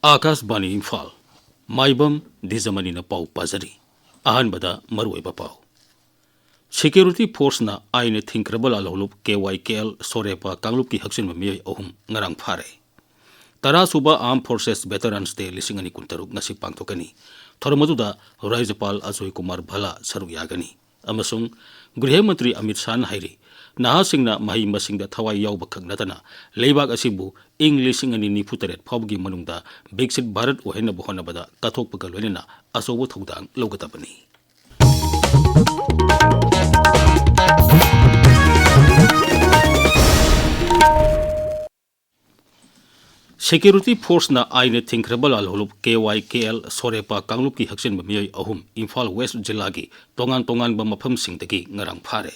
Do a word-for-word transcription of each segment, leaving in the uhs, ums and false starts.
ꯑꯥꯀꯥꯁꯕꯥꯅꯤ ꯏꯝꯐꯥꯜ꯫ ꯃꯥꯏꯕꯝ ꯗꯤꯖꯃꯅꯤꯅ ꯄꯥꯎ ꯄꯥꯖꯔꯤ꯫ ꯑꯍꯥꯟꯕꯗ ꯃꯔꯨꯑꯣꯏꯕ ꯄꯥꯎ꯫ ꯁꯦꯀ꯭ꯌꯨꯔꯤꯇꯤ ꯐꯣꯔꯁꯅ ꯑꯥꯏꯟꯅ ꯊꯤꯡꯈ꯭ꯔꯕ ꯂꯥꯜꯍꯧꯂꯨꯞ ꯀꯦ ꯋꯥꯏ ꯀꯦ ꯑꯦꯜ ꯁꯣꯔꯦꯄꯥ ꯀꯥꯡꯂꯨꯞꯀꯤ ꯍꯛꯆꯤꯟꯕ ꯃꯤꯑꯣꯏ ꯑꯍꯨꯝ ꯉꯔꯥꯡ ꯐꯥꯔꯦ꯫ ꯇꯔꯥꯁꯨꯕ Armed Forces Veterans Day ꯂꯤꯁꯤꯡ ꯑꯅꯤ ꯀꯨꯟꯇꯔꯨꯛ ꯉꯁꯤ ꯄꯥꯡꯊꯣꯛꯀꯅꯤ꯫ ꯊꯧꯔꯝ ꯑꯗꯨꯗ ꯔꯥꯖ꯭ꯌꯄꯥꯜ ꯑꯖꯣꯏ ꯀꯨꯃꯥꯔ ꯚꯜꯂꯥ ꯁꯔꯨꯛ ꯌꯥꯒꯅꯤ꯫ ꯑꯃꯁꯨꯡ ꯒ꯭ꯔꯤꯍ ꯃꯟꯇ꯭ꯔꯤ ꯑꯃꯤꯠ ꯁꯥꯍꯅ ꯍꯥꯏꯔꯤ, ꯅꯍꯥꯁꯤꯡꯅ ꯃꯍꯩ ꯃꯁꯤꯡꯗ ꯊꯋꯥꯏ ꯌꯥꯎꯕ ꯈꯛ ꯅꯠꯇꯅ ꯂꯩꯕꯥꯛ ꯑꯁꯤꯕꯨ ꯏꯪ ꯂꯤꯁꯤꯡ ꯑꯅꯤ ꯅꯤꯐꯨ ꯇꯔꯦꯠ ꯐꯥꯎꯕꯒꯤ ꯃꯅꯨꯡꯗ ꯕꯤꯛꯁꯤꯠ ꯚꯥꯔꯠ ꯑꯣꯏꯍꯟꯅꯕ ꯍꯣꯠꯅꯕꯗ ꯀꯠꯊꯣꯛꯄꯒ ꯂꯣꯏꯅꯅ ꯑꯆꯧꯕ ꯊꯧꯗꯥꯡ ꯂꯧꯒꯗꯕꯅꯤ꯫ ꯁꯦꯀ꯭ꯌꯨꯔꯤꯇꯤ ꯐꯣꯔꯁꯅ ꯑꯥꯏꯟꯅ ꯊꯤꯡꯈ꯭ꯔꯕ ꯂꯥꯜꯍꯧꯂꯨꯞ ꯀꯦ ꯋꯥꯏ ꯀꯦ ꯑꯦꯜ ꯁꯣꯔꯦꯄꯥ ꯀꯥꯡꯂꯨꯞꯀꯤ ꯍꯛꯆꯤꯟꯕ ꯃꯤꯑꯣꯏ ꯑꯍꯨꯝ ꯏꯝꯐꯥꯜ ꯋꯦꯁ꯭ꯠ ꯖꯤꯂꯥꯒꯤ ꯇꯣꯉꯥꯟ ꯇꯣꯉꯥꯟꯕ ꯃꯐꯝꯁꯤꯡꯗꯒꯤ ꯉꯔꯥꯡ ꯐꯥꯔꯦ꯫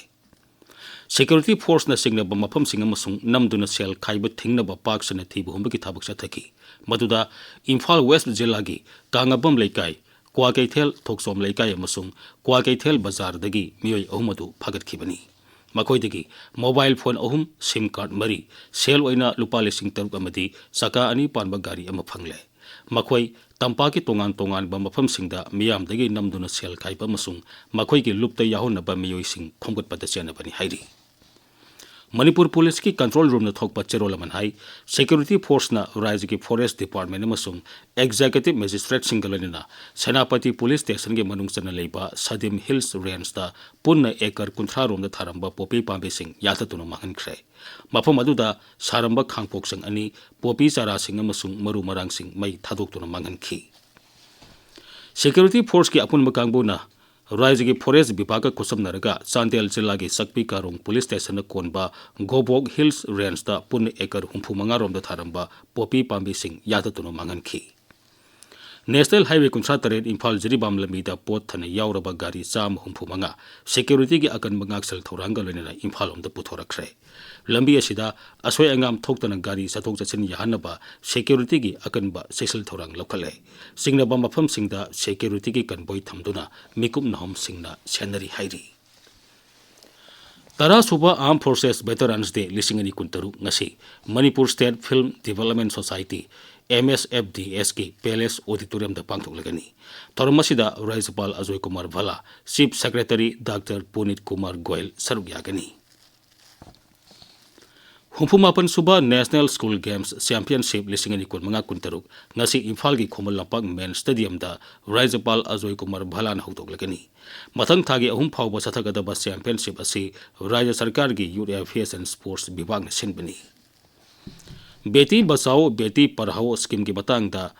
ꯁꯦꯀ꯭ꯌꯨꯔꯤꯇꯤ ꯐꯣꯔꯁꯅ ꯆꯤꯡꯅꯕ ꯃꯐꯝꯁꯤꯡ ꯑꯃꯁꯨꯡ ꯅꯝꯗꯨꯅ ꯁꯦꯜ ꯈꯥꯏꯕ ꯊꯤꯡꯅꯕ ꯄꯥꯛ ꯁꯟꯅ ꯊꯤꯕ ꯍꯨꯝꯕꯒꯤ ꯊꯕꯛ ꯆꯠꯊꯈꯤ꯫ ꯃꯗꯨꯗ ꯏꯝꯐꯥꯜ ꯋꯦꯁ꯭ꯠ ꯖꯤꯂꯥꯒꯤ ꯀꯥꯉꯥꯕꯝ ꯂꯩꯀꯥꯏ, ꯀ꯭ꯋꯥꯀꯩꯊꯦꯜ ꯊꯣꯛꯆꯣꯝ ꯂꯩꯀꯥꯏ ꯑꯃꯁꯨꯡ ꯀ꯭ꯋꯥꯀꯩꯊꯦꯜ ꯕꯖꯥꯔꯗꯒꯤ ꯃꯤꯑꯣꯏ ꯑꯍꯨꯝ ꯑꯗꯨ ꯐꯥꯒꯠꯈꯤꯕꯅꯤ꯫ ꯃꯈꯣꯏꯗꯒꯤ ꯃꯣꯕꯥꯏꯜ ꯐꯣꯟ ꯑꯍꯨꯝ, ꯁꯤꯝ ꯀꯥꯔꯗ ꯃꯔꯤ, ꯁꯦꯜ ꯑꯣꯏꯅ ꯂꯨꯄꯥ ꯂꯤꯁꯤꯡ ꯇꯔꯨꯛ ꯑꯃꯗꯤ ꯆꯀꯥ ꯑꯅꯤ ꯄꯥꯟꯕ ꯒꯥꯔꯤ ꯑꯃ ꯐꯪꯂꯦ꯫ ꯃꯈꯣꯏ ꯇꯝꯄꯥꯛꯀꯤ ꯇꯣꯉꯥꯟ ꯇꯣꯉꯥꯟꯕ ꯃꯐꯝꯁꯤꯡꯗ ꯃꯤꯌꯥꯝꯗꯒꯤ ꯅꯝꯗꯨꯅ ꯁꯦꯜ ꯈꯥꯏꯕ ꯑꯃꯁꯨꯡ ꯃꯈꯣꯏꯒꯤ ꯂꯨꯞꯇ ꯌꯥꯎꯍꯟꯅꯕ ꯃꯤꯑꯣꯏꯁꯤꯡ ꯈꯣꯝꯒꯠꯄꯗ ꯆꯦꯟꯅꯕꯅꯤ ꯍꯥꯏꯔꯤ꯫ ꯃꯅꯤꯄꯨꯔ ꯄꯨꯂꯤꯁꯀꯤ ꯀꯟꯇ꯭ꯔꯣꯜ ꯔꯨꯝꯅ ꯊꯣꯛꯄ ꯆꯦꯔꯣꯜ ꯑꯃꯅ ꯍꯥꯏ, ꯁꯦꯀ꯭ꯌꯨꯔꯤꯇꯤ ꯐꯣꯔꯁꯅ ꯔꯥꯖ꯭ꯌꯒꯤ ꯐꯣꯔꯦꯁ꯭ꯠ ꯗꯤꯄꯥꯔꯠꯃꯦꯟꯠ ꯑꯃꯁꯨꯡ ꯑꯦꯛꯖꯤꯀ꯭ꯌꯨꯇꯤꯚ ꯃꯦꯖꯤꯁꯇ꯭ꯔꯦꯠꯁꯤꯡꯒ ꯂꯣꯏꯅꯅ ꯁꯦꯅꯥꯄꯇꯤ ꯄꯨꯂꯤꯁ ꯁ꯭ꯇꯦꯁꯟꯒꯤ ꯃꯅꯨꯡ ꯆꯟꯅ ꯂꯩꯕ ꯁꯗꯤꯝ ꯍꯤꯜꯁ ꯔꯦꯟꯖꯇ ꯄꯨꯟꯅ ꯑꯦꯀꯔ ꯀꯨꯟꯊ꯭ꯔꯥ ꯔꯣꯝꯗ ꯊꯥꯔꯝꯕ ꯄꯣꯄꯤ ꯄꯥꯝꯕꯤꯁꯤꯡ ꯌꯥꯟꯊꯠꯇꯨꯅ ꯃꯥꯡꯍꯟꯈ꯭ꯔꯦ꯫ ꯃꯐꯝ ꯑꯗꯨꯗ ꯁꯥꯔꯝꯕ ꯈꯥꯡꯄꯣꯛꯁꯪ ꯑꯅꯤ, ꯄꯣꯄꯤ ꯆꯥꯔꯥꯁꯤꯡ ꯑꯃꯁꯨꯡ ꯃꯔꯨ ꯃꯔꯥꯡꯁꯤꯡ ꯃꯩ ꯊꯥꯗꯣꯛꯇꯨꯅ ꯃꯥꯡꯍꯟꯈꯤ꯫ ꯁꯦꯀ꯭ꯌꯨꯔꯤꯇꯤ ꯐꯣꯔꯁꯀꯤ ꯑꯄꯨꯟꯕ ꯀꯥꯡꯕꯨꯅ ꯔꯥꯖ꯭ꯌꯒꯤ ꯐꯣꯔꯦꯁ꯭ꯠ ꯕꯤꯚꯥꯒꯀ ꯈꯨꯠꯁꯝꯅꯔꯒ ꯆꯥꯟꯗꯦꯜ ꯖꯤꯂꯥꯒꯤ ꯆꯛꯄꯤ ꯀꯥꯔꯣꯡ ꯄꯨꯂꯤꯁ ꯁ꯭ꯇꯦꯁꯟꯅ ꯀꯣꯟꯕ ꯒꯣꯕꯣꯛ ꯍꯤꯜꯁ ꯔꯦꯟꯖꯇ ꯄꯨꯟꯅ ꯑꯦꯀꯔ ꯍꯨꯝꯐꯨ ꯃꯉꯥ ꯔꯣꯝꯗ ꯊꯥꯔꯝꯕ ꯄꯣꯄꯤ ꯄꯥꯝꯕꯤꯁꯤꯡ ꯌꯥꯟꯊꯠꯇꯨꯅ ꯃꯥꯡꯍꯟꯈꯤ꯫ ꯅꯦꯁꯅꯦꯜ ꯍꯥꯏꯋꯦ ꯀꯨꯟꯊ꯭ꯔꯥ ꯇꯔꯦꯠ ꯏꯝꯐꯥꯜ ꯖꯤꯔꯤꯕꯥꯝ ꯂꯝꯕꯤꯗ ꯄꯣꯠ ꯊꯟꯅ ꯌꯥꯎꯔꯕ ꯒꯥꯔꯤ ꯆꯥꯝꯃ ꯍꯨꯝꯐꯨ ꯃꯉꯥ ꯁꯦꯀ꯭ꯌꯨꯔꯤꯇꯤꯒꯤ ꯑꯀꯟꯕ ꯉꯥꯛꯁꯦꯜ ꯊꯧꯔꯥꯡꯒ ꯂꯣꯏꯅꯅ ꯏꯝꯐꯥꯜ ꯂꯣꯝꯗ ꯄꯨꯊꯣꯔꯛꯈ꯭ꯔꯦ꯫ ꯂꯝꯕꯤ ꯑꯁꯤꯗ ꯑꯁꯣꯏ ꯑꯉꯥꯝ ꯊꯣꯛꯇꯅ ꯒꯥꯔꯤ ꯆꯠꯊꯣꯛ ꯆꯠꯁꯤꯟ ꯌꯥꯍꯟꯅꯕ ꯁꯦꯀ꯭ꯌꯨꯔꯤꯇꯤꯒꯤ ꯑꯀꯟꯕ ꯆꯦꯛꯁꯤꯜ ꯊꯧꯔꯥꯡ ꯂꯧꯈꯠꯂꯦ꯫ ꯆꯤꯡꯅꯕ ꯃꯐꯝꯁꯤꯡꯗ ꯁꯦꯀ꯭ꯌꯨꯔꯤꯇꯤꯒꯤ ꯀꯟꯚꯣꯏ ꯊꯝꯗꯨꯅ ꯃꯤꯀꯨꯞ ꯅꯥꯍꯣꯝꯁꯤꯡꯅ ꯁꯦꯟꯅꯔꯤ ꯍꯥꯏꯔꯤ꯫ ꯇꯔꯥꯁꯨꯕ Armed Forces Veterans Day ꯂꯤꯁꯤꯡ ꯑꯅꯤ ꯀꯨꯟꯇꯔꯨꯛ ꯉꯁꯤ Manipur state film development society, M S F D ꯑꯦꯁꯀꯤ ꯄꯦꯂꯦꯁ ꯑꯣꯗꯤꯇꯣꯔꯤꯌꯝꯗ ꯄꯥꯡꯊꯣꯛꯂꯒꯅꯤ꯫ ꯊꯧꯔꯝ ꯑꯁꯤꯗ ꯔꯥꯖ꯭ꯌꯄꯥꯜ Ajay Kumar Bhalla, chief secretary doctor Punit Kumar Goyal ꯁꯔꯨꯛ ꯌꯥꯒꯅꯤ꯫ ꯍꯨꯝꯐꯨ ꯃꯥꯄꯟ ꯁꯨꯕ ꯅꯦꯁꯅꯦꯜ ꯁ꯭ꯀꯨꯜ ꯒꯦꯝꯁ ꯆꯦꯝꯄꯤꯌꯟꯁꯤꯞ ꯂꯤꯁꯤꯡ ꯑꯅꯤ ꯀꯨꯟꯃꯉꯥ ꯀꯨꯟꯇꯔꯨꯛ ꯉꯁꯤ ꯏꯝꯐꯥꯜꯒꯤ ꯈꯨꯃꯟ ꯂꯝꯄꯥꯛ ꯃꯦꯟ ꯁ꯭ꯇꯦꯗꯤꯌꯝꯗ ꯔꯥꯖ꯭ꯌꯄꯥꯜ ꯑꯖꯣꯏ ꯀꯨꯃꯥꯔ ꯚꯜꯂꯥꯅ ꯍꯧꯗꯣꯛꯂꯒꯅꯤ꯫ ꯃꯊꯪ ꯊꯥꯒꯤ ꯑꯍꯨꯝ ꯐꯥꯎꯕ ꯆꯠꯊꯒꯗꯕ ꯆꯦꯝꯄꯤꯌꯟꯁꯤꯞ ꯑꯁꯤ ꯔꯥꯖ꯭ꯌ ꯁꯔꯀꯥꯔꯒꯤ ꯌꯨꯊ ꯑꯦꯐꯤꯌꯔꯁ ꯑꯦꯟ ꯁ꯭ꯄꯣꯔꯠꯁ ꯕꯤꯚꯥꯒꯅ ꯁꯤꯟꯕꯅꯤ꯫ ꯕꯦꯇꯤ ꯕꯆꯥꯎ ꯕꯦꯇꯤ ꯄꯔꯍꯥꯎ ꯁ꯭ꯀꯤꯝꯒꯤ ꯃꯇꯥꯡꯗ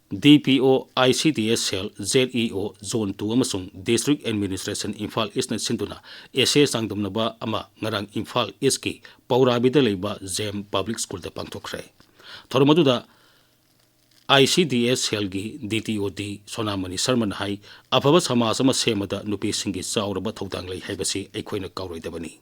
D P O, I C D S cell, Z E O, zone two ꯑꯃꯁꯨꯡ ꯗꯤꯁꯇ꯭ꯔꯤꯛ ꯑꯦꯗꯃꯤꯅꯤꯁꯇ꯭ꯔꯦꯁꯟ ꯏꯝꯐꯥꯜ ꯏꯁꯅ ꯁꯤꯟꯗꯨꯅ ꯑꯦꯁꯦ ꯆꯥꯡꯗꯝꯅꯕ ꯑꯃ ꯉꯔꯥꯡ ꯏꯝꯐꯥꯜ ꯏꯁꯀꯤ ꯄꯧꯔꯥꯕꯤꯗ ꯂꯩꯕ ꯖꯦꯝ ꯄꯕ꯭ꯂꯤꯛ ꯁ꯭ꯀꯨꯜꯗ ꯄꯥꯡꯊꯣꯛꯈ꯭ꯔꯦ꯫ ꯊꯧꯔꯝ ꯑꯗꯨꯗ ꯑꯥꯏ ꯁꯤ ꯗꯤ ꯑꯦꯁ ꯁꯦꯜꯒꯤ ꯗꯤ ꯇꯤ ꯑꯣ ꯗꯤ ꯁꯣꯅꯥꯃꯅꯤ ꯁꯔꯃꯅ ꯍꯥꯏ, ꯑꯐꯕ ꯁꯃꯥꯖ ꯑꯃ ꯁꯦꯝꯕꯗ ꯅꯨꯄꯤꯁꯤꯡꯒꯤ ꯆꯥꯎꯔꯕ ꯊꯧꯗꯥꯡ ꯂꯩ ꯍꯥꯏꯕꯁꯤ ꯑꯩꯈꯣꯏꯅ ꯀꯥꯎꯔꯣꯏꯗꯕꯅꯤ꯫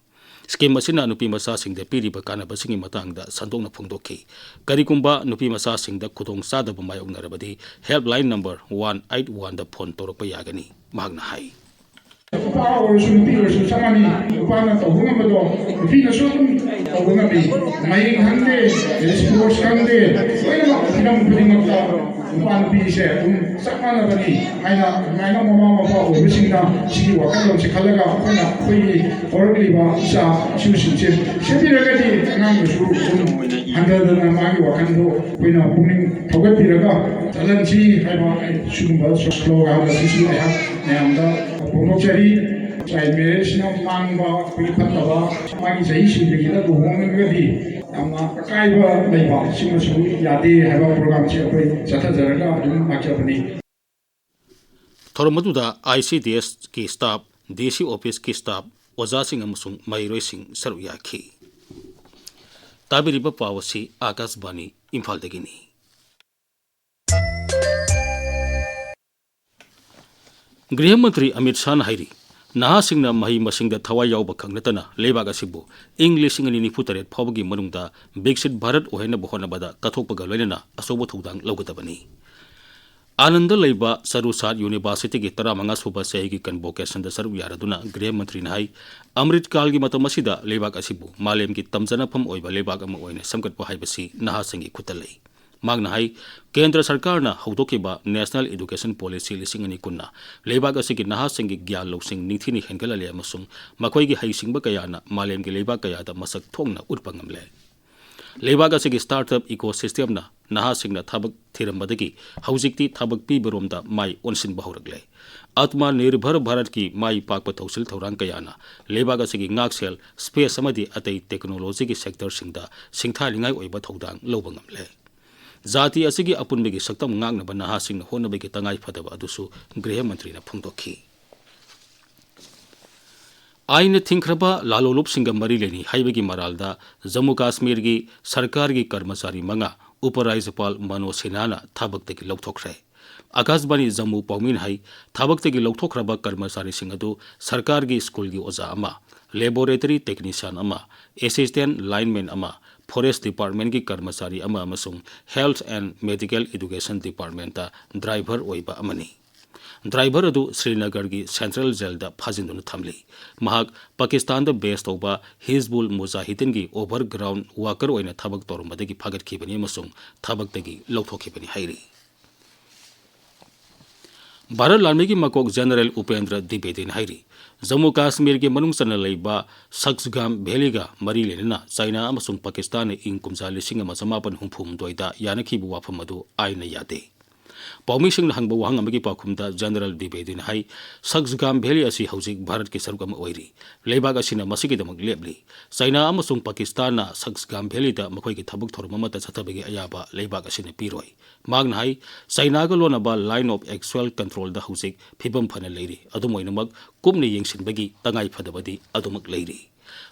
ꯁ꯭ꯀꯤꯝ ꯑꯁꯤꯅ ꯅꯨꯄꯤ ꯃꯆꯥꯁꯤꯡꯗ ꯄꯤꯔꯤꯕ ꯀꯥꯟꯅꯕꯁꯤꯡꯒꯤ ꯃꯇꯥꯡꯗ ꯁꯟꯗꯣꯛꯅ ꯐꯣꯡꯗꯣꯛꯈꯤ꯫ ꯀꯔꯤꯒꯨꯝꯕ ꯅꯨꯄꯤ ꯃꯆꯥꯁꯤꯡꯗ ꯈꯨꯗꯣꯡꯆꯥꯗꯕ ꯃꯥꯌꯣꯛꯅꯔꯕꯗꯤ ꯍꯦꯜꯞꯂꯥꯏꯟ ꯅꯝꯕꯔ ꯋꯥꯟ ꯑꯩꯠ ꯋꯥꯟꯗ ꯐꯣꯟ ꯇꯧꯔꯛꯄ ꯌꯥꯒꯅꯤ, ꯃꯍꯥꯛꯅ ꯍꯥꯏ꯫ ꯅꯨꯄꯥ ꯑꯣꯏꯔꯁꯨ ꯅꯨꯄꯤ ꯑꯣꯏꯔꯁꯨ ꯆꯞ ꯃꯥꯟꯅꯩ꯫ ꯅꯨꯄꯥꯅ ꯇꯧꯕ ꯉꯝꯕꯗꯣ ꯅꯨꯄꯤꯅꯁꯨ ꯑꯗꯨꯝ ꯇꯧꯕ ꯉꯝꯃꯤ꯫ ꯃꯍꯩ ꯈꯪꯗꯦ, ꯁ꯭ꯄꯣꯔꯠꯁ ꯈꯪꯗꯦ, ꯂꯣꯏꯅꯃꯛ ꯍꯤꯔꯝ ꯈꯨꯗꯤꯡꯃꯛꯇ ꯅꯨꯄꯥ ꯅꯨꯄꯤꯁꯦ ꯑꯗꯨꯝ ꯆꯞ ꯃꯥꯟꯅꯕꯅꯤ ꯍꯥꯏꯅ ꯑꯗꯨꯃꯥꯏꯅ ꯃꯃꯥ ꯃꯄꯥ ꯑꯣꯏꯕꯁꯤꯡꯅ ꯁꯤꯒꯤ ꯋꯥꯈꯜꯂꯣꯟꯁꯦ ꯈꯜꯂꯒ ꯑꯩꯈꯣꯏꯅ ꯑꯩꯈꯣꯏꯒꯤ ꯍꯧꯔꯛꯂꯤꯕ ꯏꯆꯥ ꯏꯁꯨꯁꯤꯡꯁꯦ ꯁꯦꯝꯕꯤꯔꯒꯗꯤ ꯑꯉꯥꯡꯗꯨꯁꯨ ꯑꯗꯨꯝ ꯍꯟꯊꯗꯅ ꯃꯥꯒꯤ ꯋꯥꯈꯜꯗꯣ ꯑꯩꯈꯣꯏꯅ ꯄꯨꯛꯅꯤꯡ ꯊꯧꯒꯠꯄꯤꯔꯒ ꯆꯠꯍꯟꯁꯤ ꯍꯥꯏꯕ ꯁꯤꯒꯨꯝꯕ ꯁ꯭ꯂꯣꯒꯥꯟ ꯑꯁꯤꯁꯨ ꯑꯩꯍꯥꯛ ꯃꯌꯥꯝꯗ ꯐꯣꯡꯗꯣꯛꯆꯔꯤ꯫ ꯆꯥꯏꯜ ꯃꯦꯔꯦꯖꯅ ꯃꯥꯡꯕ ꯑꯩꯈꯣꯏꯒꯤ ꯐꯠꯇꯕ, ꯃꯥꯒꯤ ꯆꯍꯤ ꯁꯨꯗ꯭ꯔꯤꯉꯩꯗ ꯂꯨꯍꯣꯡꯉꯒꯗꯤ ꯌꯥꯝꯅ ꯑꯀꯥꯏꯕ ꯂꯩꯕ, ꯁꯤꯃꯁꯨ ꯌꯥꯗꯦ ꯍꯥꯏꯕ ꯄ꯭ꯔꯣꯒ꯭ꯔꯥꯝꯁꯤ ꯑꯩꯈꯣꯏ ꯆꯠꯊꯖꯔꯒ ꯑꯗꯨꯝ ꯂꯥꯛꯆꯕꯅꯤ꯫ ꯊꯧꯔꯝ ꯑꯗꯨꯗ ꯑꯥꯏ ꯁꯤ ꯗꯤ ꯑꯦꯁꯀꯤ ꯁ꯭ꯇꯥꯐ, ꯗꯤ ꯁꯤ ꯑꯣꯐꯤꯁꯀꯤ ꯁ꯭ꯇꯥꯐ, ꯑꯣꯖꯥꯁꯤꯡ ꯑꯃꯁꯨꯡ ꯃꯍꯩꯔꯣꯏꯁꯤꯡ ꯁꯔꯨꯛ ꯌꯥꯈꯤ꯫ ꯇꯥꯕꯤꯔꯤꯕ ꯄꯥꯎ ꯑꯁꯤ ꯑꯥꯀꯥꯁꯕꯥꯅꯤ ꯏꯝꯐꯥꯜꯗꯒꯤꯅꯤ꯫ ꯒ꯭ꯔꯤꯍ ꯃꯟꯇ꯭ꯔꯤ ꯑꯃꯤꯠ ꯁꯥꯍꯅ ꯍꯥꯏꯔꯤ, ꯅꯍꯥꯁꯤꯡꯅ ꯃꯍꯩ ꯃꯁꯤꯡꯗ ꯊꯋꯥꯏ ꯌꯥꯎꯕ ꯈꯛ ꯅꯠꯇꯅ ꯂꯩꯕꯥꯛ ꯑꯁꯤꯕꯨ ꯏꯪ ꯂꯤꯁꯤꯡ ꯑꯅꯤ ꯅꯤꯐꯨ ꯇꯔꯦꯠ ꯐꯥꯎꯕꯒꯤ ꯃꯅꯨꯡꯗ ꯕꯤꯛꯁꯤꯠ ꯚꯥꯔꯠ ꯑꯣꯏꯍꯟꯅꯕ ꯍꯣꯠꯅꯕꯗ ꯀꯠꯊꯣꯛꯄꯒ ꯂꯣꯏꯅꯅ ꯑꯆꯧꯕ ꯊꯧꯗꯥꯡ ꯂꯧꯒꯗꯕꯅꯤ꯫ ꯑꯥꯅꯟꯗ ꯂꯩꯕ ꯆꯔꯨꯆꯥꯠ ꯌꯨꯅꯤꯚꯔꯁꯤꯇꯤꯒꯤ ꯇꯔꯥꯃꯉꯥ ꯁꯨꯕ ꯆꯍꯤꯒꯤ ꯀꯟꯚꯣꯀꯦꯁꯟꯗ ꯁꯔꯨꯛ ꯌꯥꯔꯗꯨꯅ ꯒ꯭ꯔꯤꯍ ꯃꯟꯇ꯭ꯔꯤꯅ ꯍꯥꯏ, ꯑꯃ꯭ꯔꯤꯠ ꯀꯥꯜꯒꯤ ꯃꯇꯝ ꯑꯁꯤꯗ ꯂꯩꯕꯥꯛ ꯑꯁꯤꯕꯨ ꯃꯥꯂꯦꯝꯒꯤ ꯇꯝꯖꯅꯐꯝ ꯑꯣꯏꯕ ꯂꯩꯕꯥꯛ ꯑꯃ ꯑꯣꯏꯅ ꯁꯦꯝꯒꯠꯄ ꯍꯥꯏꯕꯁꯤ ꯅꯍꯥꯁꯤꯡꯒꯤ ꯈꯨꯠꯇ ꯂꯩ꯫ ꯃꯍꯥꯛꯅ ꯍꯥꯏ, ꯀꯦꯟꯗ꯭ꯔ ꯁꯔꯀꯥꯔꯅ ꯍꯧꯗꯣꯛꯈꯤꯕ National Education Policy ꯂꯤꯁꯤꯡ ꯑꯅꯤ ꯀꯨꯟꯅ ꯂꯩꯕꯥꯛ ꯑꯁꯤꯒꯤ ꯅꯍꯥꯁꯤꯡꯒꯤ ꯒ꯭ꯌꯥꯟ ꯂꯧꯁꯤꯡ ꯅꯤꯡꯊꯤꯅ ꯍꯦꯟꯒꯠꯍꯜꯂꯦ ꯑꯃꯁꯨꯡ ꯃꯈꯣꯏꯒꯤ ꯍꯩꯁꯤꯡꯕ ꯀꯌꯥꯅ ꯃꯥꯂꯦꯝꯒꯤ ꯂꯩꯕꯥꯛ ꯀꯌꯥꯗ ꯃꯁꯛ ꯊꯣꯛꯅ ꯎꯠꯄ ꯉꯝꯂꯦ꯫ ꯂꯩꯕꯥꯛ ꯑꯁꯤꯒꯤ startup ecosystemꯅ ꯅꯍꯥꯁꯤꯡꯅ ꯊꯕꯛ ꯊꯤꯔꯝꯕꯗꯒꯤ ꯍꯧꯖꯤꯛꯇꯤ ꯊꯕꯛ ꯄꯤꯕꯔꯣꯝꯗ ꯃꯥꯏ ꯑꯣꯟꯁꯤꯟꯕ ꯍꯧꯔꯛꯂꯦ꯫ ꯑꯥꯇꯃ ꯅꯤꯔꯚꯔ ꯚꯥꯔꯠꯀꯤ ꯃꯥꯏ ꯄꯥꯛꯄ ꯊꯧꯁꯤꯜ ꯊꯧꯔꯥꯡ ꯀꯌꯥꯅ ꯂꯩꯕꯥꯛ ꯑꯁꯤꯒꯤ ꯉꯥꯛꯁꯦꯜ, space ꯑꯃꯗꯤ ꯑꯇꯩ technologyꯒꯤ sectorꯁꯤꯡꯗ ꯁꯤꯡꯊꯥꯅꯤꯡꯉꯥꯏ ꯑꯣꯏꯕ ꯊꯧꯗꯥꯡ ꯂꯧꯕ ꯉꯝꯂꯦ꯫ ꯖꯥꯇꯤ ꯑꯁꯤꯒꯤ ꯑꯄꯨꯟꯕꯒꯤ ꯁꯛꯇꯝ ꯉꯥꯛꯅꯕ ꯅꯍꯥꯁꯤꯡꯅ ꯍꯣꯠꯅꯕꯒꯤ ꯇꯉꯥꯏ ꯐꯗꯕ ꯑꯗꯨꯁꯨ ꯒ꯭ꯔꯤꯍ ꯃꯟꯇ꯭ꯔꯤꯅ ꯐꯣꯡꯗꯣꯛꯈꯤ꯫ ꯑꯥꯏꯟꯅ ꯊꯤꯡꯈ꯭ꯔꯕ ꯂꯥꯂꯣꯂꯨꯞꯁꯤꯡꯒ ꯃꯔꯤ ꯂꯩꯅꯩ ꯍꯥꯏꯕꯒꯤ ꯃꯔꯥꯜꯗ ꯖꯝꯃꯨ ꯀꯥꯁꯃꯤꯔꯒꯤ ꯁꯔꯀꯥꯔꯒꯤ ꯀꯔꯃꯆꯥꯔꯤ ꯃꯉꯥ ꯎꯄ ꯔꯥꯖ꯭ꯌꯄꯥꯜ ꯃꯅꯣꯖ ꯁꯤꯟꯍꯥꯅ ꯊꯕꯛꯇꯒꯤ ꯂꯧꯊꯣꯛꯈ꯭ꯔꯦ꯫ ꯑꯀꯥꯁꯕꯥꯅꯤ ꯖꯝꯃꯨ ꯄꯥꯎꯃꯤꯅ ꯍꯥꯏ, ꯊꯕꯛꯇꯒꯤ ꯂꯧꯊꯣꯛꯈ꯭ꯔꯕ ꯀꯔꯃꯆꯥꯔꯤꯁꯤꯡ ꯑꯗꯨ ꯁꯔꯀꯥꯔꯒꯤ ꯁ꯭ꯀꯨꯜꯒꯤ ꯑꯣꯖꯥ ꯑꯃ, laboratory technician ꯑꯃ, assistant lineman ꯑꯃ, forest departmentꯀꯤ ꯀꯔꯃꯆꯥꯔꯤ ꯑꯃ ꯑꯃꯁꯨꯡ health and medical education departmentꯇ driver ꯑꯣꯏꯕ ꯑꯃꯅꯤ꯫ Driver ꯑꯗꯨ ꯁ꯭ꯔꯤꯅꯒꯔꯒꯤ central jailꯗ ꯐꯥꯖꯤꯟꯗꯨꯅ ꯊꯝꯂꯤ꯫ ꯃꯍꯥꯛ ꯄꯥꯀꯤꯁꯇꯥꯟꯗ base ꯇꯧꯕ ꯍꯤꯖꯕꯨꯜ ꯃꯨꯖꯥꯍꯤꯗꯤꯟꯒꯤ overground worker ꯑꯣꯏꯅ ꯊꯕꯛ ꯇꯧꯔꯝꯕꯗꯒꯤ ꯐꯥꯒꯠꯈꯤꯕꯅꯤ ꯑꯃꯁꯨꯡ ꯊꯕꯛꯇꯒꯤ ꯂꯧꯊꯣꯛꯈꯤꯕꯅꯤ ꯍꯥꯏꯔꯤ꯫ ꯚꯥꯔꯠ ꯂꯥꯟꯃꯤꯒꯤ ꯃꯀꯣꯛ ꯖꯦꯅꯔꯦꯜ ꯎꯄꯦꯟꯗ꯭ꯔ ꯗ꯭ꯋꯤꯕꯦꯗꯤꯅ ꯍꯥꯏꯔꯤ, ꯖꯝꯃꯨ ꯀꯥꯁꯃꯤꯔꯒꯤ ꯃꯅꯨꯡ ꯆꯟꯅ ꯂꯩꯕ ꯁꯛꯁꯒꯥꯝ ꯚꯦꯂꯤꯒ ꯃꯔꯤ ꯂꯩꯅꯅ ꯆꯥꯏꯅꯥ ꯑꯃꯁꯨꯡ ꯄꯥꯀꯤꯁꯇꯥꯟꯅ ꯏꯪ ꯀꯨꯝꯖꯥ ꯂꯤꯁꯤꯡ ꯑꯃ ꯆꯃꯥꯄꯟ ꯍꯨꯝꯐꯨ ꯍꯨꯝꯗꯣꯏꯗ ꯌꯥꯅꯈꯤꯕ ꯋꯥꯐꯝ ꯑꯗꯨ ꯑꯥꯏꯟꯅ ꯌꯥꯗꯦ꯫ ꯄꯥꯎꯃꯤꯁꯤꯡꯅ ꯍꯪꯕ ꯋꯥꯍꯪ ꯑꯃꯒꯤ ꯄꯥꯎꯈꯨꯝꯗ ꯖꯦꯅꯔꯦꯜ ꯗ꯭ꯋꯤꯕꯦꯗꯤꯅ ꯍꯥꯏ, ꯁꯛꯁꯒꯥꯝ ꯚꯦꯂꯤ ꯑꯁꯤ ꯍꯧꯖꯤꯛ ꯚꯥꯔꯠꯀꯤ ꯁꯔꯨꯛ ꯑꯃ ꯑꯣꯏꯔꯤ꯫ ꯂꯩꯕꯥꯛ ꯑꯁꯤꯅ ꯃꯁꯤꯒꯤꯗꯃꯛ ꯂꯦꯞꯂꯤ꯫ ꯆꯥꯏꯅꯥ ꯑꯃꯁꯨꯡ ꯄꯥꯀꯤꯁꯇꯥꯟꯅ ꯁꯛꯁꯒꯥꯝ ꯚꯦꯂꯤꯗ ꯃꯈꯣꯏꯒꯤ ꯊꯕꯛ ꯊꯧꯔꯝ ꯑꯃꯠꯇ ꯆꯠꯊꯕꯒꯤ ꯑꯌꯥꯕ ꯂꯩꯕꯥꯛ ꯑꯁꯤꯅ ꯄꯤꯔꯣꯏ꯫ ꯃꯍꯥꯛꯅ ꯍꯥꯏ, ꯆꯥꯏꯅꯥꯒ ꯂꯣꯟꯅꯕ Line of Actual Controlꯗ ꯍꯧꯖꯤꯛ ꯐꯤꯕꯝ ꯐꯅ ꯂꯩꯔꯤ꯫ ꯑꯗꯨꯝ ꯑꯣꯏꯅꯃꯛ, ꯀꯨꯞꯅ ꯌꯦꯡꯁꯤꯟꯕꯒꯤ ꯇꯉꯥꯏ ꯐꯗꯕꯗꯤ ꯑꯗꯨꯃꯛ ꯂꯩꯔꯤ꯫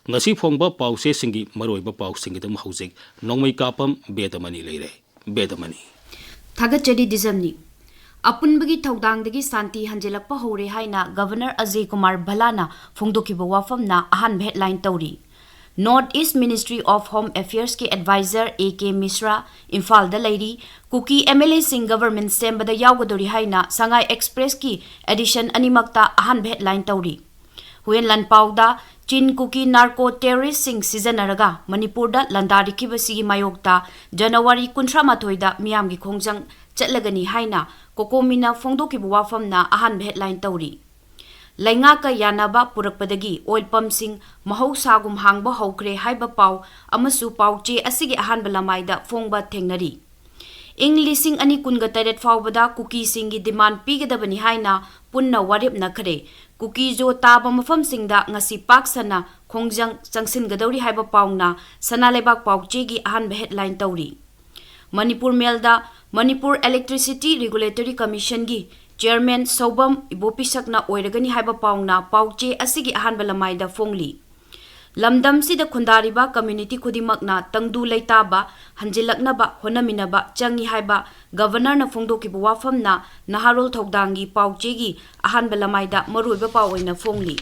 ꯉꯁꯤ ꯐꯣꯡꯕ ꯄꯥꯎꯆꯦꯁꯤꯡꯒꯤ ꯃꯔꯨꯑꯣꯏꯕ ꯄꯥꯎꯁꯤꯡꯒꯤꯗꯃꯛ ꯍꯧꯖꯤꯛ ꯅꯣꯡꯃꯩ ꯀꯥꯞꯄꯝ ꯕꯦꯗꯃꯅꯤ ꯂꯩꯔꯦ꯫ ꯕꯦꯗꯃꯅꯤ꯫ ꯊꯥꯒꯠꯆꯔꯤ ꯗꯤꯖꯝꯅꯤ꯫ ꯑꯄꯨꯟꯕꯒꯤ ꯊꯧꯗꯥꯡꯗꯒꯤ ꯁꯥꯟꯇꯤ ꯍꯟꯖꯤꯜꯂꯛꯄ ꯍꯧꯔꯦ ꯍꯥꯏꯅ ꯒꯚꯔꯅꯔ ꯑꯖꯌ ꯀꯨꯃꯥꯔ ꯚꯜꯂꯥꯅ ꯐꯣꯡꯗꯣꯛꯈꯤꯕ ꯋꯥꯐꯝꯅ ꯑꯍꯥꯟꯕ headline ꯇꯧꯔꯤ꯫ North East Ministry of Home Affairsꯀꯤ advisor A K ꯃꯤꯁ꯭ꯔꯥ ꯏꯝꯐꯥꯜꯗ ꯂꯩꯔꯤ꯫ ꯀꯨꯀꯤ MLAꯁꯤꯡ government ꯁꯦꯝꯕꯗ ꯌꯥꯎꯒꯗꯧꯔꯤ ꯍꯥꯏꯅ ꯁꯉꯥꯏ Expressꯀꯤ edition ꯑꯅꯤꯃꯛꯇ ꯑꯍꯥꯟꯕ headline ꯇꯧꯔꯤ꯫ ꯍꯨꯌꯦꯟ ꯂꯥꯟꯄꯥꯎꯗ ꯆꯤꯟ ꯀꯨꯀꯤ ꯅꯥꯔꯀꯣ ꯇꯦꯔꯣꯔꯤꯁꯁꯤꯡ ꯁꯤꯖꯤꯟꯅꯔꯒ ꯃꯅꯤꯄꯨꯔꯗ ꯂꯥꯟꯗꯥꯔꯛꯈꯤꯕꯁꯤꯒꯤ ꯃꯥꯌꯣꯛꯇ ꯖꯅꯋꯥꯔꯤ ꯀꯨꯟꯊ꯭ꯔꯥ ꯃꯥꯊꯣꯏꯗ ꯃꯤꯌꯥꯝꯒꯤ ꯈꯣꯡꯖꯪ ꯆꯠꯂꯒꯅꯤ ꯍꯥꯏꯅ ꯀꯣꯀꯣꯃꯤꯅ ꯐꯣꯡꯗꯣꯛꯈꯤꯕ ꯋꯥꯐꯝꯅ ꯑꯍꯥꯟꯕ ꯍꯦꯗꯂꯥꯏꯟ ꯇꯧꯔꯤ꯫ ꯂꯩꯉꯥꯛꯀ ꯌꯥꯅꯕ ꯄꯨꯔꯛꯄꯗꯒꯤ ꯑꯣꯏꯜ ꯄꯝꯁꯤꯡ ꯃꯍꯧꯁꯥꯒꯨꯝ ꯍꯥꯡꯕ ꯍꯧꯈ꯭ꯔꯦ ꯍꯥꯏꯕ ꯄꯥꯎ ꯑꯃꯁꯨ ꯄꯥꯎꯆꯦ ꯑꯁꯤꯒꯤ ꯑꯍꯥꯟꯕ ꯂꯃꯥꯏꯗ ꯐꯣꯡꯕ ꯊꯦꯡꯅꯔꯤ꯫ ꯏꯪ ꯂꯤꯁꯤꯡ ꯑꯅꯤ ꯀꯨꯟꯒ ꯇꯔꯦꯠ ꯐꯥꯎꯕꯗ ꯀꯨꯀꯤꯁꯤꯡꯒꯤ ꯗꯤꯃꯥꯟ ꯄꯤꯒꯗꯕꯅꯤ ꯍꯥꯏꯅ ꯄꯨꯟꯅ ꯋꯥꯔꯦꯞꯅꯈ꯭ꯔꯦ꯫ ꯀꯨꯀꯤ ꯖꯣ ꯇꯥꯕ ꯃꯐꯝꯁꯤꯡꯗ ꯉꯁꯤ ꯄꯥꯛ ꯁꯟꯅ ꯈꯣꯡꯖꯪ ꯆꯪꯁꯤꯟꯒꯗꯧꯔꯤ ꯍꯥꯏꯕ ꯄꯥꯎꯅ ꯁꯅꯥ ꯂꯩꯕꯥꯛ ꯄꯥꯎꯆꯦꯒꯤ ꯑꯍꯥꯟꯕ ꯍꯦꯗꯂꯥꯏꯟ ꯇꯧꯔꯤ꯫ ꯃꯅꯤꯄꯨꯔ ꯃꯦꯜꯗ ꯃꯅꯤꯄꯨꯔ ꯏꯂꯦꯛꯇ꯭ꯔꯤꯁꯤꯇꯤ ꯔꯤꯒꯨꯂꯦꯇꯔꯤ ꯀꯃꯤꯁꯟꯒꯤ ꯆꯤꯌꯔꯃꯦꯟ ꯁꯧꯕꯝ ꯏꯕꯣꯄꯤꯁꯛꯅ ꯑꯣꯏꯔꯒꯅꯤ ꯍꯥꯏꯕ ꯄꯥꯎꯅ ꯄꯥꯎꯆꯦ ꯑꯁꯤꯒꯤ ꯑꯍꯥꯟꯕ ꯂꯃꯥꯏꯗ ꯐꯣꯡꯂꯤ꯫ ꯂꯝꯗꯝꯁꯤꯗ ꯈꯨꯟꯗꯥꯔꯤꯕ ꯀꯝꯌꯨꯅꯤꯇꯤ ꯈꯨꯗꯤꯡꯃꯛꯅ ꯇꯪꯗꯨ ꯂꯩꯇꯥꯕ ꯍꯟꯖꯤꯜꯂꯛꯅꯕ ꯍꯣꯠꯅꯃꯤꯟꯅꯕ ꯆꯪꯏ ꯍꯥꯏꯕ ꯒꯕꯔꯅꯔꯅ ꯐꯣꯡꯗꯣꯛꯈꯤꯕ ꯋꯥꯐꯝꯅ ꯅꯍꯥꯔꯣꯜ ꯊꯧꯗꯥꯡꯒꯤ ꯄꯥꯎꯆꯦꯒꯤ ꯑꯍꯥꯟꯕ ꯂꯃꯥꯏꯗ ꯃꯔꯨꯑꯣꯏꯕ ꯄꯥꯎ ꯑꯣꯏꯅ ꯐꯣꯡꯂꯤ꯫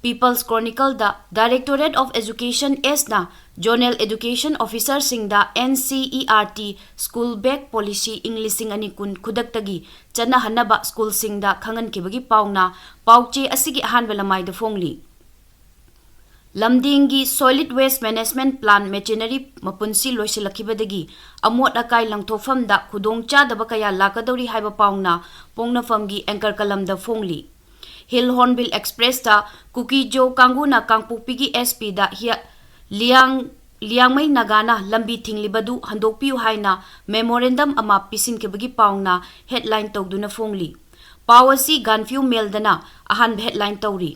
ꯄꯤꯄꯜꯁ ꯀ꯭ꯔꯣꯅꯤꯀꯜꯗ Directorate of Education, ꯑꯦꯁꯅ ꯖꯣꯅꯦꯜ ꯑꯦꯗꯨꯀꯦꯁꯟ ꯑꯣꯐꯤꯁꯔꯁꯤꯡꯗ NCERT ꯁ꯭ꯀꯨꯜ ꯕꯦꯛ ꯄꯣꯂꯤꯁꯤ ꯏꯪ ꯂꯤꯁꯤꯡ ꯑꯅꯤ ꯀꯨꯟ ꯈꯨꯗꯛꯇꯒꯤ ꯆꯠꯅꯍꯟꯅꯕ ꯁ꯭ꯀꯨꯜꯁꯤꯡꯗ ꯈꯪꯍꯟꯈꯤꯕꯒꯤ ꯄꯥꯎꯅ ꯄꯥꯎꯆꯦ ꯑꯁꯤꯒꯤ ꯑꯍꯥꯟꯕ ꯂꯃꯥꯏꯗ ꯐꯣꯡꯂꯤ꯫ ꯂꯝꯗꯤꯡꯒꯤ solid waste management plant machinery ꯃꯄꯨꯟꯁꯤ ꯂꯣꯏꯁꯤꯜꯂꯛꯈꯤꯕꯗꯒꯤ ꯑꯃꯣꯠ ꯑꯀꯥꯏ ꯂꯪꯊꯣꯛꯐꯝꯗ ꯈꯨꯗꯣꯡꯆꯥꯗꯕ ꯀꯌꯥ ꯂꯥꯛꯀꯗꯧꯔꯤ ꯍꯥꯏꯕ ꯄꯥꯎꯅ ꯄꯣꯡꯅꯐꯝꯒꯤ ꯑꯦꯡꯀꯔ ꯀꯂꯝꯗ ꯐꯣꯡꯂꯤ꯫ ꯍꯤꯜ ꯍꯣꯔꯟꯕꯤꯜ ꯑꯦꯛꯁꯄ꯭ꯔꯦꯁꯇ ꯀꯨꯀꯤ ꯖꯣ ꯀꯥꯡꯕꯨꯅ ꯀꯥꯡꯄꯣꯛꯄꯤꯒꯤ SPꯗ ꯍꯤꯌ-, ꯂꯤꯌꯥꯡ-, ꯂꯤꯌꯥꯡꯃꯩ ꯅꯥꯒꯥꯅ ꯂꯝꯕꯤ ꯊꯤꯡꯂꯤꯕꯗꯨ ꯍꯟꯗꯣꯛꯄꯤꯌꯨ ꯍꯥꯏꯅ memorandum ꯑꯃ ꯄꯤꯁꯤꯟꯈꯤꯕꯒꯤ ꯄꯥꯎꯅ ꯍꯦꯗꯂꯥꯏꯟ ꯇꯧꯗꯨꯅ ꯐꯣꯡꯂꯤ꯫ ꯄꯥꯎ ꯑꯁꯤ ꯒꯥꯟꯐꯤꯌꯨ ꯃꯦꯜꯗꯅ ꯑꯍꯥꯟꯕ ꯍꯦꯗꯂꯥꯏꯟ ꯇꯧꯔꯤ꯫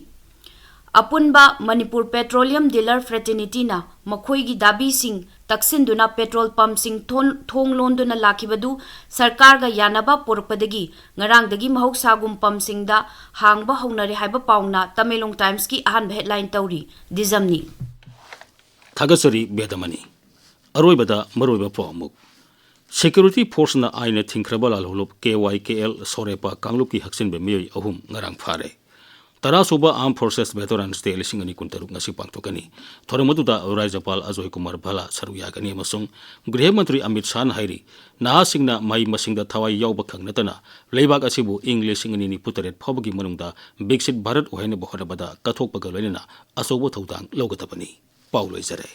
ꯑꯄꯨꯟꯕ ꯃꯅꯤꯄꯨꯔ ꯄꯦꯇ꯭ꯔꯣꯂꯤꯌꯝ ꯗꯤꯂꯔ ꯐ꯭ꯔꯦꯇꯔꯅꯤꯇꯤꯅ ꯃꯈꯣꯏꯒꯤ ꯗꯥꯕꯤꯁꯤꯡ ꯇꯛꯁꯤꯟꯗꯨꯅ ꯄꯦꯇ꯭ꯔꯣꯜ ꯄꯝꯁꯤꯡ ꯊꯣꯟ-, ꯊꯣꯡ ꯂꯣꯟꯗꯨꯅ ꯂꯥꯛꯈꯤꯕꯗꯨ ꯁꯔꯀꯥꯔꯒ ꯌꯥꯅꯕ ꯄꯨꯔꯛꯄꯗꯒꯤ ꯉꯔꯥꯡꯗꯒꯤ ꯃꯍꯧꯁꯥꯒꯨꯝ ꯄꯝꯁꯤꯡꯗ ꯍꯥꯡꯕ ꯍꯧꯅꯔꯦ ꯍꯥꯏꯕ ꯄꯥꯎꯅ ꯇꯃꯦꯡꯂꯣꯡ ꯇꯥꯏꯝꯁꯀꯤ ꯑꯍꯥꯟꯕ ꯍꯦꯗꯂꯥꯏꯟ ꯇꯧꯔꯤ꯫ ꯗꯤꯖꯝꯅꯤ꯫ ꯊꯥꯒꯠꯆꯔꯤ ꯕꯦꯗꯃꯅꯤ꯫ ꯑꯔꯣꯏꯕꯗ ꯃꯔꯨꯑꯣꯏꯕ ꯄꯥꯎ ꯑꯃꯨꯛ꯫ ꯁꯦꯀ꯭ꯌꯨꯔꯤꯇꯤ ꯐꯣꯔꯁꯅ ꯑꯥꯏꯟꯅ ꯊꯤꯡꯈ꯭ꯔꯕ ꯂꯥꯜꯍꯧꯂꯨꯞ KYKL ꯁꯣꯔꯦꯄꯥ ꯀꯥꯡꯂꯨꯞꯀꯤ ꯍꯛꯆꯤꯟꯕ ꯃꯤꯑꯣꯏ ꯑꯍꯨꯝ ꯉꯔꯥꯡ ꯐꯥꯔꯦ꯫ ꯇꯔꯥ ꯁꯨꯕ Armed Forces Veterans Day ꯂꯤꯁꯤꯡ ꯑꯅꯤ ꯀꯨꯟꯇꯔꯨꯛ ꯉꯁꯤ ꯄꯥꯡꯊꯣꯛꯀꯅꯤ꯫ ꯊꯧꯔꯝ ꯑꯗꯨꯗ ꯔꯥꯖ꯭ꯌꯄꯥꯜ ꯑꯖꯣꯏ ꯀꯨꯃꯥꯔ ꯚꯜꯂꯥ ꯁꯔꯨꯛ ꯌꯥꯒꯅꯤ ꯑꯃꯁꯨꯡ ꯒ꯭ꯔꯤꯍ ꯃꯟꯇ꯭ꯔꯤ ꯑꯃꯤꯠ ꯁꯥꯍꯅ ꯍꯥꯏꯔꯤ, ꯅꯍꯥꯁꯤꯡꯅ ꯃꯍꯩ ꯃꯁꯤꯡꯗ ꯊꯋꯥꯏ ꯌꯥꯎꯕ ꯈꯛ ꯅꯠꯇꯅ ꯂꯩꯕꯥꯛ ꯑꯁꯤꯕꯨ ꯏꯪ ꯂꯤꯁꯤꯡ ꯑꯅꯤ ꯅꯤꯐꯨ ꯇꯔꯦꯠ ꯐꯥꯎꯕꯒꯤ ꯃꯅꯨꯡꯗ ꯕꯤꯛꯁꯤꯠ ꯚꯥꯔꯠ ꯑꯣꯏꯍꯟꯅꯕ ꯍꯣꯠꯅꯕꯗ ꯀꯠꯊꯣꯛꯄꯒ ꯂꯣꯏꯅꯅ ꯑꯆꯧꯕ ꯊꯧꯗꯥꯡ ꯂꯧꯒꯗꯕꯅꯤ꯫ ꯄꯥꯎ ꯂꯣꯏꯖꯔꯦ꯫